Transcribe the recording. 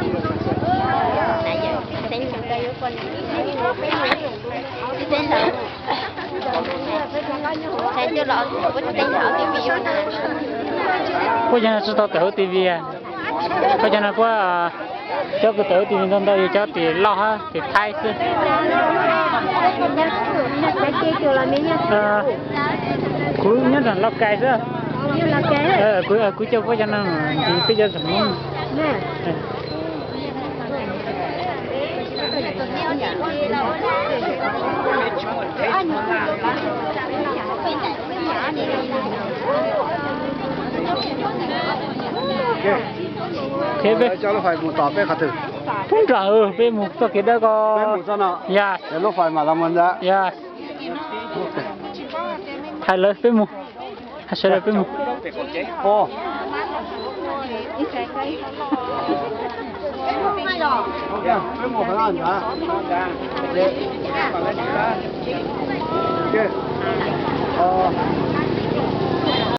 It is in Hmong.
Puab cov no tsi tau tawm huv T V a? Puab cov no puab cov kws tawm huv T V ntau ntau yog cov tim Lauj hab tim Thaib xwb. Kuv nyob rau Lauj Kais xwb. Kuv coj puab cov no ntxiv peb cov tsoom Hmoob. Peb nram, peb mus txoj kev dawb ko. Yog, yog, hais lawv peb mus, hais sawv daws peb mus.